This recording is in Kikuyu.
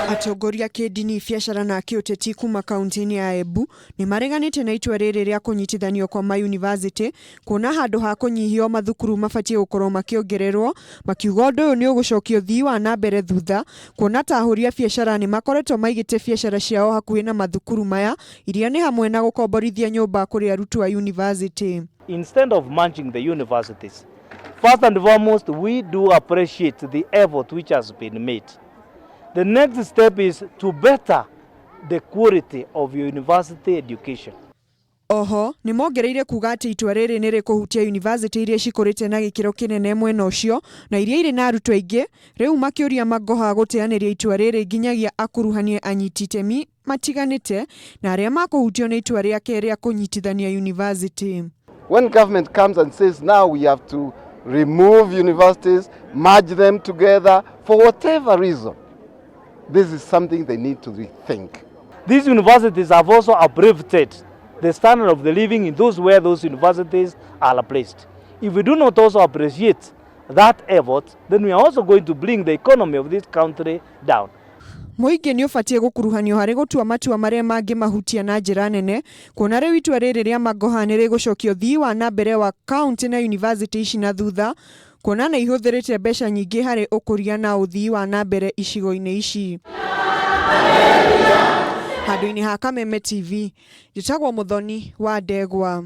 Atongoria a kĩndini, biacara na kĩũteti kuma kaunti-inĩ ya Embu nĩ mareganĩte na itua rĩrĩ rĩa kũnyitithanio kwa mayunivasĩtĩ kuona handũ ha kũnyihio mathukuru mabatiĩ gũkorwo makĩongererwo, makiuga ũndũ ũyũ nĩ ũgũcokia ũthii wa na mbere thutha kuona ta ahũri a biacara nĩ makoretwo maigĩte biacara ciao hakuhĩ na mathukuru maya iria nĩ hamwe na gũkomborithia nyũmba kũrĩ arutwo a yunivasĩtĩ. Instead of merging the universities, first and foremost, we do appreciate the effort which has been made. The next step is to better the quality of your university education. Oho, nĩ mongereire kuga atĩ itua rĩrĩ nĩ rĩkũhutia yunivasĩtĩ iria cikũrĩte na gĩkĩro kĩnene mwena ũcio na iria irĩ na arutwo aingĩ, rĩu makĩũria Magoha gũteanĩria itua rĩrĩ nginyagia akuruhanie anyiti itemi matiganĩte na arĩa makũhutio nĩ itua rĩake rĩa kũnyitithania yunivasĩtĩ. When government comes and says now we have to remove universities, merge them together, for whatever reason, this is something they need to rethink. These universities have also uplifted the standard of the living in those where those universities are placed. If we do not also appreciate that effort, then we are also going to bring the economy of this country down. Mũingĩ nĩ ũbatiĩ gũkuruhanio harĩ gũtua matua marĩa mangĩmahutia na njĩra nene kuona rĩu itua rĩrĩ rĩa Magoha nĩ rĩgũcokia ũthii wa na mbere wa kaunti na yunivasĩtĩ ici na thutha kuona nĩ ihũthĩrĩte mbeca nyingĩ harĩ ũkũria na ũthii wa na mbere icigo-inĩ ici. Handũ-inĩ ha Kameme TV, njĩtagwo Mũthoni wa Ndegwa.